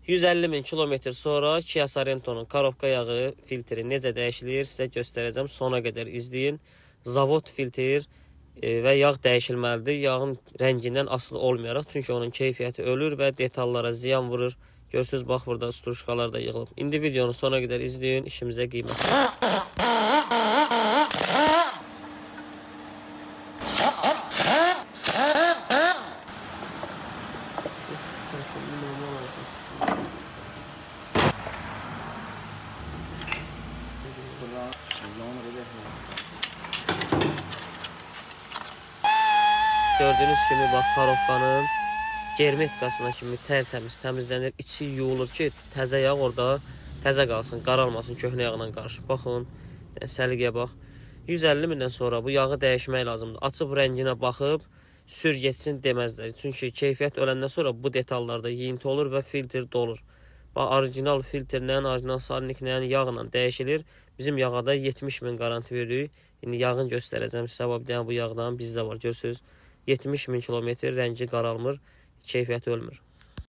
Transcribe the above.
150 min kilometr sonra Kia Sorento-nun korobka yağı filtri necə dəyişilir sizə göstərəcəm. Sona qədər izləyin. Zavod filtr və yağ dəyişilməlidir. Yağın rəngindən asılı olmayaraq, çünki onun keyfiyyəti ölür və detallara ziyan vurur. Görürsüz, bax burada struşkalar da yığılıb. İndi videonu sona qədər izləyin, işimizə qiymət. Gördüyünüz kimi bax korobkanın germetikasına kimi tərtəmiz təmizlənir. İçi yuyulur ki, təzə yağ orada təzə qalsın, qaralmasın köhnə yağla qarışıb. Baxın, səliqəyə bax. 150 mindən sonra bu yağı dəyişmək lazımdır. Açıb rənginə baxıb sür getsin deməzlər. Çünki keyfiyyət öləndən sonra bu detallarda yeyinti olur və filtr dolur. Bax, orijinal filtrlə, orijinal salniklə, yağla dəyişilir. Bizim yağa da 70 min qaranti veririk. İndi yağın göstərəcəm sizə. Bax, bir dənə bu yağdan bizdə var. Görürsüz? 70 min kilometr rəngi qaralmır, keyfiyyəti ölmür.